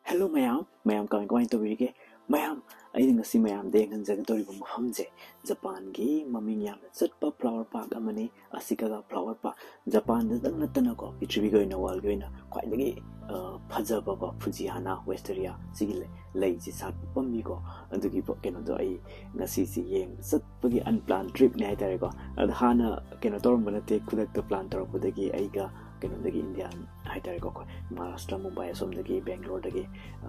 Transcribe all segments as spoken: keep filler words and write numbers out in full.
Hello ꯃꯌꯥꯝ, ꯃꯌꯥꯝ ꯀꯃꯥꯏ ꯀꯃꯥꯏ ꯇꯧꯕꯤꯔꯤꯒꯦ? ꯃꯌꯥꯝ, ꯑꯩꯅ ꯉꯁꯤ ꯃꯌꯥꯝꯗ ꯌꯦꯡꯍꯟꯖꯒꯗꯧꯔꯤꯕ ꯃꯐꯝꯁꯦ ꯖꯄꯥꯟꯒꯤ ꯃꯃꯤꯡ ꯌꯥꯝꯅ ꯆꯠꯄ flower park ꯑꯃꯅꯤ, ꯑꯁꯤꯀꯥꯒꯥ flower park꯫ ꯖꯄꯥꯟꯗꯇꯪ ꯅꯠꯇꯅꯀꯣ, ꯄ꯭ꯔꯤꯊꯤꯕꯤꯒꯤ ꯑꯣꯏꯅ, worldꯒꯤ ꯑꯣꯏꯅ ꯈ꯭ꯋꯥꯏꯗꯒꯤ, ꯑ, ꯐꯖꯕꯀꯣ, ꯐꯨꯖꯤꯍꯥꯅꯥ wisteria, ꯁꯤꯒꯤ ꯂꯩ, ꯂꯩꯁꯤ ꯁꯥꯠꯄ ꯄꯥꯝꯕꯤꯀꯣ, ꯑꯗꯨꯒꯤ ꯄꯣ-, ꯀꯩꯅꯣꯗꯣ ꯑꯩ ꯉꯁꯤꯁꯤ ꯌꯦꯡꯕ ꯆꯠꯄꯒꯤ unplanned tripꯅꯦ ꯍꯥꯏꯇꯥꯔꯦꯀꯣ꯫ ꯑꯗ ꯍꯥꯟꯅ ꯀꯩꯅꯣ ꯇꯧꯔꯝꯕ ꯅꯠꯇꯦ, ꯈꯨꯗꯛꯇ plan ꯇꯧꯔꯛꯄꯗꯒꯤ ꯑꯩꯒ ꯀꯩꯅꯣꯗꯒꯤ, ꯏꯟꯗꯤꯌꯥ ꯍꯥꯏꯇꯥꯔꯦꯀꯣ, ꯑꯩꯈꯣꯏ ꯃꯍꯥꯔꯥꯁꯇ꯭ꯔ, ꯃꯨꯝꯕꯥꯏ ꯑꯁꯣꯝꯗꯒꯤ, ꯕꯦꯡꯒ꯭ꯂꯣꯔꯗꯒꯤ, ꯑ,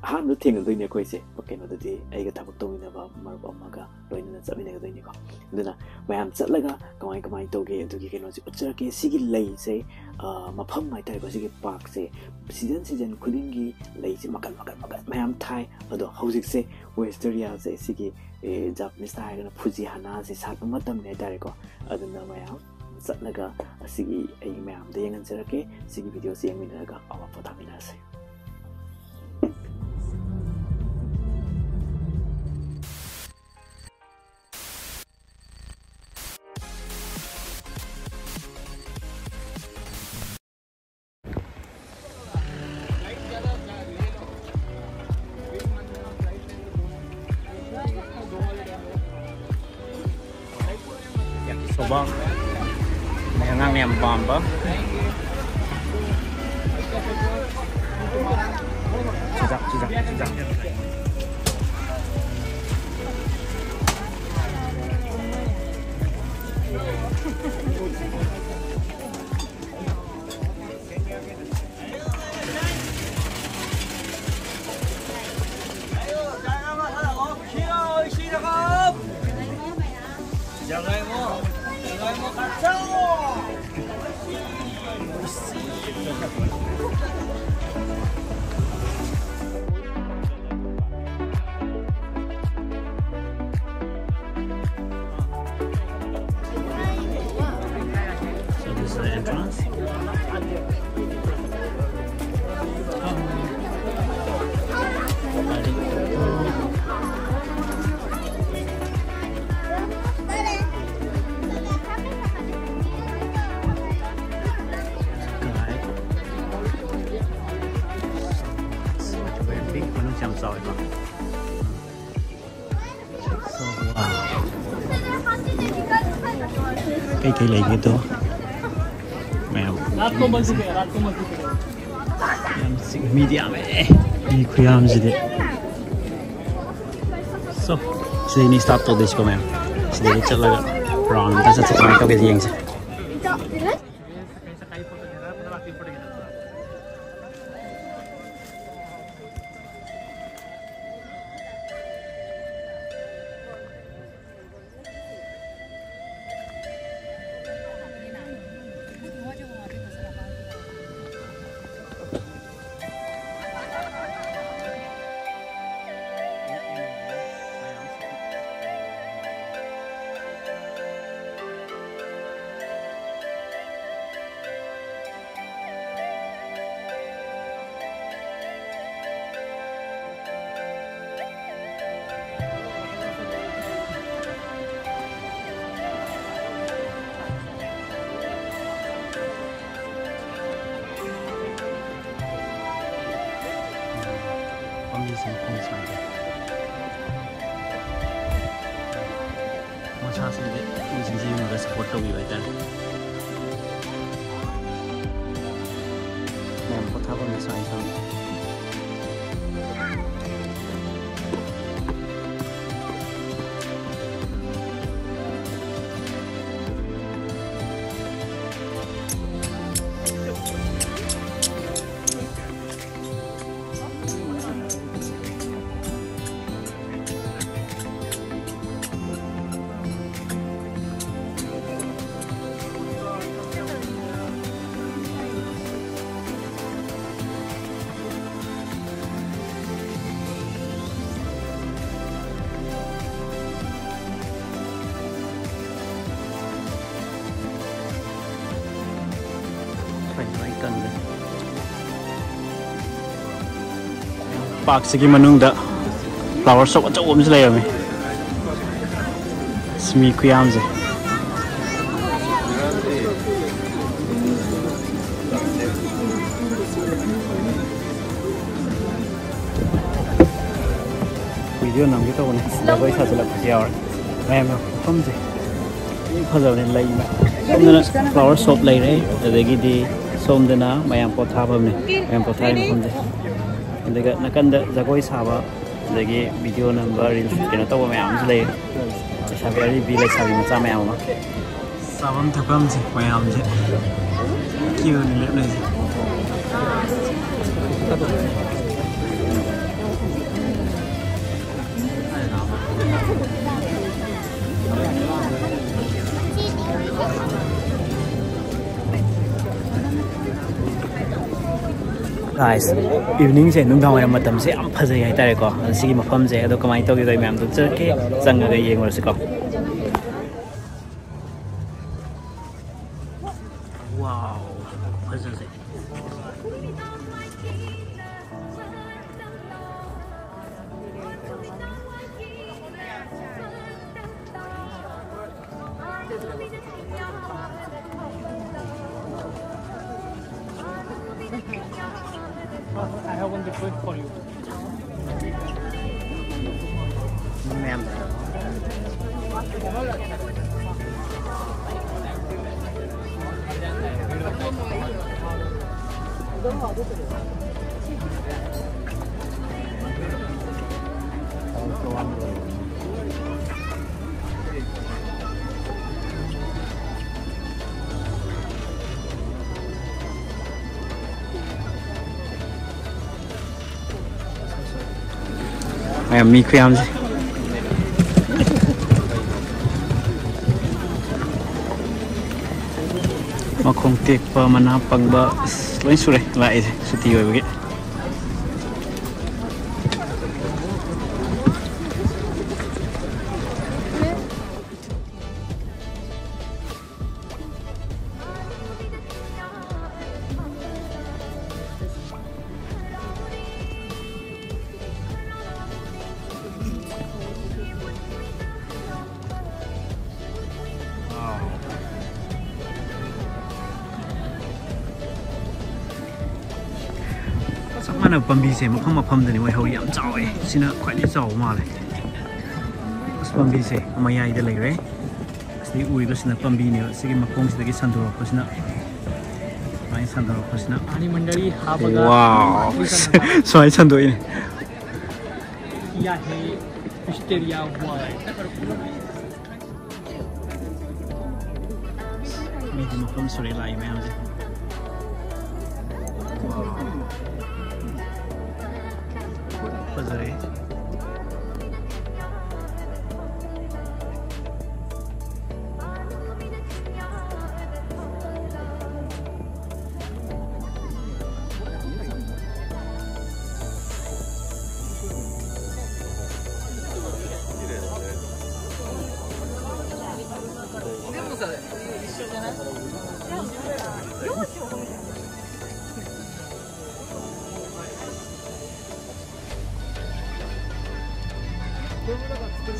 ꯑꯍꯥꯟꯕ ꯊꯦꯡꯅꯗꯣꯏꯅꯦ ꯑꯩꯈꯣꯏꯁꯦ꯫ ꯀꯩꯅꯣꯗꯗꯤ ꯑꯩꯒ ꯊꯕꯛ ꯇꯧꯃꯤꯟꯅꯕ ꯃꯔꯨꯞ ꯑꯃꯒ ꯂꯣꯏꯅꯅ ꯆꯠꯃꯤꯟꯅꯒꯗꯣꯏꯅꯤꯀꯣ꯫ ꯑꯗꯨꯅ ꯃꯌꯥꯝ ꯆꯠꯂꯒ ꯀꯃꯥꯏ ꯀꯃꯥꯏꯅ ꯇꯧꯒꯦ ꯑꯗꯨꯒꯤ ꯀꯩꯅꯣꯁꯦ ꯎꯠꯆꯔꯛꯀꯦ꯫ ꯁꯤꯒꯤ ꯂꯩꯁꯦ, ꯑ, ꯃꯐꯝ ꯍꯥꯏꯇꯥꯔꯦꯀꯣ, ꯁꯤꯒꯤ parkꯁꯦ season season ꯈꯨꯗꯤꯡꯒꯤ ꯂꯩꯁꯦ ꯃꯈꯜ ꯃꯈꯜ ꯃꯈꯜ ꯃꯌꯥꯝ ꯊꯥꯏ꯫ ꯑꯗꯣ ꯍꯧꯖꯤꯛꯁꯦ wisteriaꯁꯦ ꯁꯤꯒꯤ, ꯑꯦ, Japaneseꯇ ꯍꯥꯏꯔꯒꯅ ꯐꯨꯖꯤꯍꯥꯅꯥꯁꯦ ꯁꯥꯠꯄ ꯃꯇꯝꯅꯤ ꯍꯥꯏꯇꯥꯔꯦꯀꯣ꯫ ꯑꯗꯨꯅ ꯃꯌꯥꯝ ꯆꯠꯂꯒ ꯑꯁꯤꯒꯤ ꯑꯩ ꯃꯌꯥꯝꯗ ꯌꯦꯡꯍꯟꯖꯔꯛꯀꯦ꯫ ꯁꯤꯒꯤ videoꯁꯦ ꯌꯦꯡꯃꯤꯟꯅꯔꯒ ꯑꯋꯥ ꯄꯣꯊꯥꯃꯤꯟꯅꯔꯁꯦ꯫ Yakisoba. May angang niyang bamba. Sisak, sisak, sisak. ꯃꯅꯨꯡꯁꯦ ꯌꯥꯝ ꯆꯥꯎꯋꯦꯀꯣ꯫ So, wow. ꯀꯩꯀꯩ ꯂꯩꯒꯦꯗꯣ ꯃꯌꯥꯝ꯫ ꯌꯥꯝ ꯆꯤꯛ-, ꯃꯤꯗꯤ ꯌꯥꯝꯃꯦ꯫ ꯃꯤ ꯈꯨꯌꯥꯝꯁꯤꯗꯤ꯫ So, ꯁꯤꯗꯩꯅꯤ start ꯇꯧꯗꯣꯏꯁꯤꯀꯣ ꯃꯌꯥꯝ꯫ ꯁꯤꯗꯒꯤ ꯆꯠꯂꯒ round ꯑꯝꯇ ꯆꯠꯁꯤ, ꯀꯃꯥꯏꯅ ꯇꯧꯒꯦ ꯌꯦꯡꯁꯦ꯫ ꯄꯥꯝꯕꯤꯁꯤꯡ ꯈꯣꯡ ꯁꯥꯏꯗ꯫ ꯃꯁꯥꯁꯤꯡꯁꯦ ꯃꯤꯁꯤꯡꯁꯦ ꯌꯨꯝꯗ support ꯇꯧꯕꯤꯕ ꯍꯥꯏꯇꯥꯔꯦ꯫ ꯃꯌꯥꯝ ꯄꯣꯊꯥꯐꯝꯗ ꯁꯥꯏ ꯁꯥꯏ꯫ ꯄꯥꯔꯛꯁꯤꯒꯤ ꯃꯅꯨꯡꯗ flower shop ꯑꯆꯧꯕ ꯑꯃꯁꯨ ꯂꯩꯔꯝꯃꯤ꯫ ꯑꯁ, ꯃꯤ ꯈꯨꯌꯥꯝꯁꯦ꯫ ꯚꯤꯗꯤꯑꯣ ꯅꯝꯒꯦ ꯇꯧꯕꯅꯦ, ꯖꯒꯣꯏ ꯁꯥꯖꯤꯜꯂꯛꯄꯁꯨ ꯌꯥꯎꯔꯦ꯫ ꯃꯌꯥꯝꯅ ꯃꯐꯝꯁꯦ ꯌꯥꯝ ꯐꯖꯕꯅꯦ, ꯂꯩ ꯃꯌꯥꯝ꯫ ꯁꯣꯝꯗꯅ ꯐ꯭ꯂꯥꯋꯔ ꯁꯣꯞ ꯂꯩꯔꯦ, ꯑꯗꯒꯤꯗꯤ ꯁꯣꯝꯗꯅ ꯃꯌꯥꯝ ꯄꯣꯊꯥꯐꯝꯅꯦ, ꯃꯌꯥꯝ ꯄꯣꯊꯥꯔꯤ ꯃꯐꯝꯁꯦ꯫ ꯑꯗꯨꯒ ꯅꯥꯀꯟꯗ ꯖꯒꯣꯏ ꯁꯥꯕ, ꯑꯗꯒꯤ ꯚꯤꯗꯤꯑꯣ ꯅꯝꯕ, ꯔꯤꯜꯁ ꯀꯩꯅꯣ ꯇꯧꯕ ꯃꯌꯥꯝ ꯑꯃꯁꯨ ꯂꯩ꯫ ꯂꯩꯁꯥꯕꯤ ꯑꯔꯤꯕꯤ, ꯂꯩꯁꯥꯕꯤ ꯃꯆꯥ ꯃꯌꯥꯝ ꯑꯃ꯫ ꯆꯥꯐꯝ ꯊꯛꯐꯝꯁꯦ ꯃꯌꯥꯝꯁꯦ ꯀ꯭ꯌꯨꯅꯤ ꯂꯦꯞꯅꯩꯁꯦ꯫ Guys, evening ꯁꯦ, ꯅꯨꯡꯗꯥꯡ ꯋꯥꯏꯔꯝ ꯃꯇꯝꯁꯦ ꯌꯥꯝ ꯐꯖꯩ ꯍꯥꯏꯇꯥꯔꯦꯀꯣ꯫ ꯑꯗꯣ ꯁꯤꯒꯤ ꯃꯐꯝꯁꯦ ꯑꯗꯣ ꯀꯃꯥꯏꯅ ꯇꯧꯒꯦꯗꯣ ꯑꯩ ꯃꯌꯥꯝꯗꯣ ꯆꯠꯀꯦ, ꯆꯪꯉꯒ ꯌꯦꯡꯉꯨꯔꯁꯤꯀꯣ꯫ Wow, ꯐꯖꯩ꯫ I have one request for you. ꯃꯌꯥꯝ꯫ ꯃꯌꯥꯝ ꯃꯤ ꯈꯨꯌꯥꯝꯁꯦ꯫ ꯃꯈꯣꯡ ꯇꯦꯛꯄ, ꯃꯅꯥ ꯄꯪꯕ, ꯑꯁ, ꯂꯣꯏ ꯁꯨꯔꯦ ꯂꯥꯛꯏꯁꯦ ꯁꯨꯇꯤ ꯑꯣꯏꯕꯒꯤ꯫ ꯆꯞ ꯃꯥꯟꯅꯕ ꯄꯥꯝꯕꯤꯁꯦ ꯃꯐꯝ ꯃꯐꯝꯗꯅꯤ ꯃꯣꯏ ꯍꯧꯔꯤ ꯌꯥꯝ ꯆꯥꯎꯋꯦ꯫ ꯁꯤꯅ ꯈ꯭ꯋꯥꯏꯗꯒꯤ ꯆꯥꯎꯕ ꯃꯥꯜꯂꯦ꯫ ꯑꯁ, ꯄꯥꯝꯕꯤꯁꯦ ꯃꯌꯥꯏꯗ ꯂꯩꯔꯦ꯫ ꯑꯁꯤꯗꯒꯤ ꯎꯔꯤꯕꯁꯤꯅ ꯄꯥꯝꯕꯤꯅꯦꯕ꯫ ꯁꯤꯒꯤ ꯃꯈꯣꯡꯁꯤꯗꯒꯤ ꯁꯟꯗꯣꯔꯛꯄꯁꯤꯅ, ꯁꯨꯃꯥꯏꯅ ꯁꯟꯗꯣꯔꯛꯄꯁꯤꯅ꯫ पानी मंडली हा बघा. Wow. ꯁꯨꯃꯥꯏꯅ ꯁꯟꯗꯣꯛꯏꯅꯦ꯫ या है विस्टेरिया वाई. ꯃꯤꯗꯤ ꯃꯐꯝ ꯁꯨꯔꯦ ꯂꯥꯛꯏ ꯃꯌꯥꯝꯁꯦ꯫ Wow. ꯐꯖꯔꯦ꯫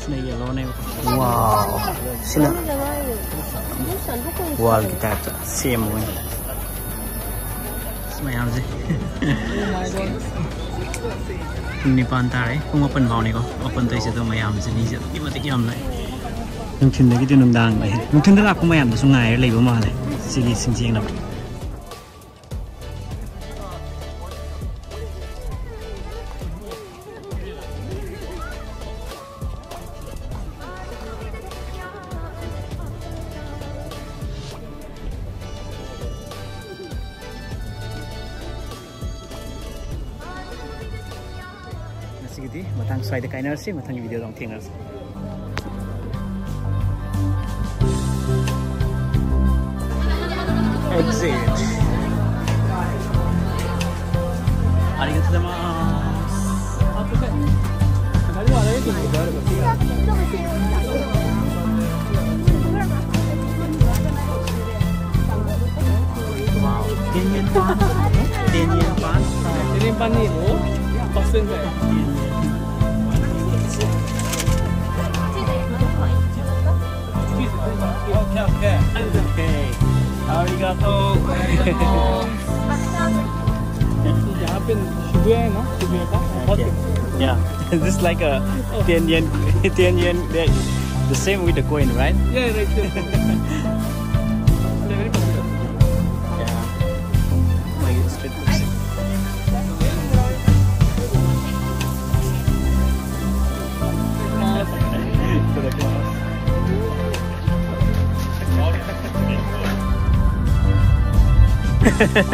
ꯁꯤꯅ ꯌꯦꯜꯂꯣꯅꯦꯕ꯫ ꯋꯥꯎ꯫ ꯁꯤꯅ ꯋꯥꯜꯒꯤ ꯇꯥꯏꯞꯇ ꯁꯦꯝꯕ ꯑꯣꯏꯅ꯫ ꯑꯁ, ꯃꯌꯥꯝꯁꯦ꯫ ꯄꯨꯡ ꯅꯤꯄꯥꯟ ꯇꯥꯔꯦ꯫ ꯄꯨꯡ ꯃꯥꯄꯟ ꯐꯥꯎꯅꯤꯀꯣ ꯑꯣꯄꯟ ꯇꯧꯔꯤꯁꯦ꯫ ꯑꯗꯣ ꯃꯌꯥꯝꯁꯦ, ꯃꯤꯁꯦ ꯑꯗꯨꯛꯀꯤ ꯃꯇꯤꯛ ꯌꯥꯝ ꯂꯥꯛꯑꯦ꯫ ꯅꯨꯡꯊꯤꯟꯗꯒꯤꯗꯤ ꯅꯨꯡꯗꯥꯡ ꯂꯩ꯫ ꯅꯨꯡꯊꯤꯟꯗ ꯂꯥꯛꯄ ꯃꯌꯥꯝꯗꯨꯁꯨ ꯉꯥꯏꯔ ꯂꯩꯕ ꯃꯥꯜꯂꯦ ꯁꯤꯒꯤ ꯁꯤꯟ ꯌꯦꯡꯅꯕ꯫ ꯉꯁꯤꯒꯤꯗꯤ ꯃꯇꯥꯡ ꯁ꯭ꯋꯥꯏꯗ ꯀꯥꯏꯅꯔꯁꯤ꯫ ꯃꯊꯪꯒꯤ ꯚꯤꯗꯤꯑꯣꯗ ꯑꯃꯨꯛ ꯊꯦꯡꯅꯔꯁꯤ꯫ Exit. Wow. Ten yen pan. Ten yen pan. Ten yen pan ni, oh. Percent ka hai. Okay, okay. Okay. Arigato. यहाँ पे शिबुया है ना, शिबुया का बहुत Okay. Yeah. This is like a ten yen, ten yen. The same with the coin, right? Yeah, right there. Very popular. Yeah. Like it's street food. To the class.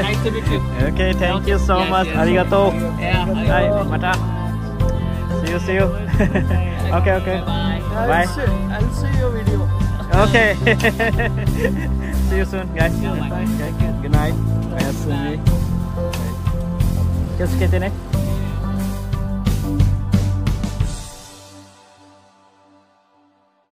Nice to meet you. Okay, thank you so Yes, much. Yes. Arigato. Yeah. Hi, mata. See you, see you. Okay, okay. Bye. Bye. I'll see your video. Okay. See you soon, guys. Yeah, bye. Okay, good night. Oyasumi. 気をつけてね。